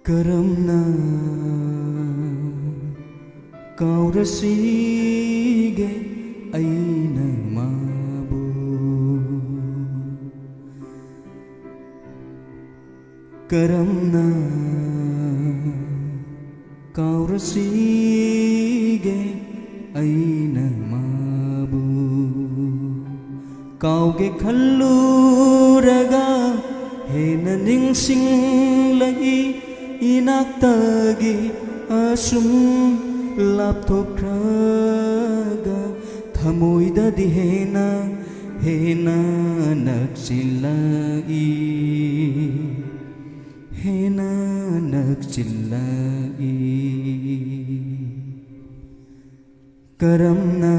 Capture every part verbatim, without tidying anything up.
ꯀꯔꯝꯅ ꯀꯥꯎꯔꯁꯤꯒꯦ ꯑꯩꯅ ꯃꯥꯕꯨ? ꯀꯔꯝꯅ ꯀꯥꯎꯔꯁꯤꯒꯦ ꯑꯩꯅ ꯃꯥꯕꯨ? ꯀꯥꯎꯒꯦ ꯈꯜꯂꯨꯔꯒ ꯍꯦꯟꯅ ꯅꯤꯡꯁꯤꯡꯂꯛꯏ꯫ ꯏꯅꯥꯛꯇꯒꯤ ꯑꯁꯨꯝ ꯂꯥꯞꯊꯣꯛꯈ꯭ꯔꯒ ꯊꯃꯣꯏꯗꯗꯤ ꯍꯦꯟꯅ, ꯍꯦꯟꯅ ꯅꯛꯁꯤꯜꯂꯛꯏ, ꯍꯦꯟꯅ ꯅꯛꯁꯤꯜꯂꯛꯏ꯫ ꯀꯔꯝꯅ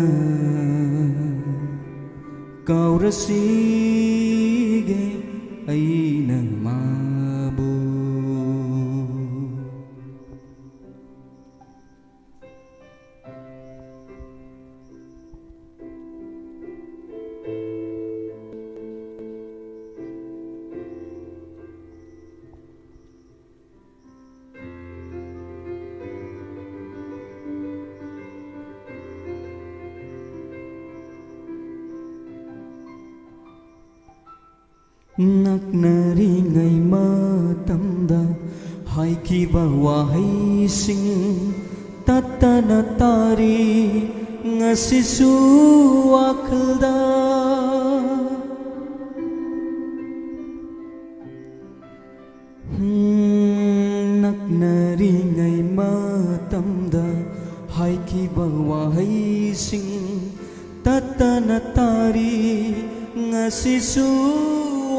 ꯀꯥꯎꯔꯁꯤꯒꯦ ꯑꯩꯅ ꯃꯥꯕꯨ? ꯅꯛꯅꯔꯤꯉꯩ ꯃꯇꯝꯗ ꯍꯥꯏꯈꯤꯕ ꯋꯥꯍꯩꯁꯤꯡ ꯇꯠꯇꯅ ꯇꯥꯔꯤ ꯉꯁꯤꯁꯨ ꯋꯥꯈꯜꯗ꯫ ꯍꯝ, ꯅꯛꯅꯔꯤꯉꯩ ꯃꯇꯝꯗ ꯍꯥꯏꯈꯤꯕ ꯋꯥꯍꯩꯁꯤꯡ ꯇꯠꯇꯅ ꯇꯥꯔꯤ ꯉꯁꯤꯁꯨ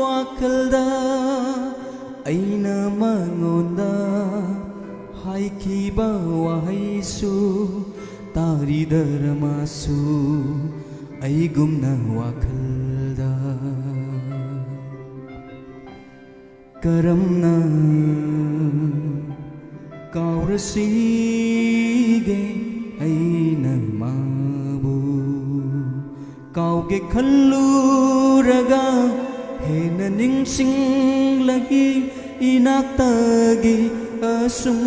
ꯋꯥꯈꯜꯗ꯫ ꯑꯩꯅ ꯃꯉꯣꯟꯗ ꯍꯥꯏꯈꯤꯕ ꯋꯥꯍꯩꯁꯨ ꯇꯥꯔꯤꯗꯔ ꯃꯥꯁꯨ ꯑꯩꯒꯨꯝꯅ ꯋꯥꯈꯜꯗ꯫ ꯀꯔꯝꯅ ꯀꯥꯎꯔꯁꯤꯒꯦ ꯑꯩꯅ ꯃꯥꯕꯨ? ꯀꯥꯎꯒꯦ ꯈꯜꯂꯨꯔꯒ ꯍꯦꯟꯅ ꯅꯤꯡꯁꯤꯡꯂꯛꯏ꯫ ꯏꯅꯥꯛꯇꯒꯤ ꯑꯁꯨꯝ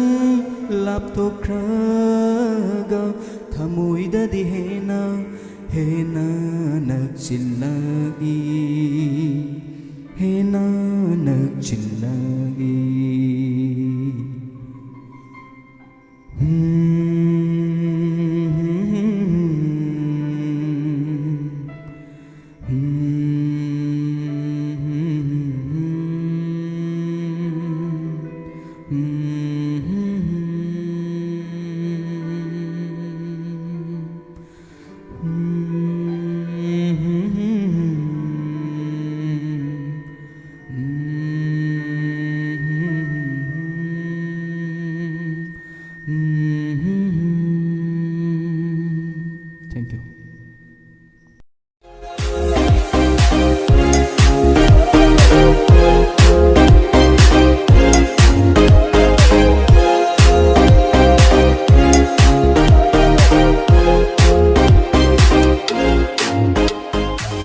ꯂꯥꯞꯊꯣꯛꯈ꯭ꯔꯒ ꯊꯃꯣꯏꯗꯗꯤ ꯍꯦꯟꯅ, ꯍꯦꯟꯅ ꯅꯛꯁꯤꯜꯂꯛꯏ, ꯍꯦꯟꯅ ꯅꯛꯁꯤꯜꯂꯛꯏ꯫ Thank you.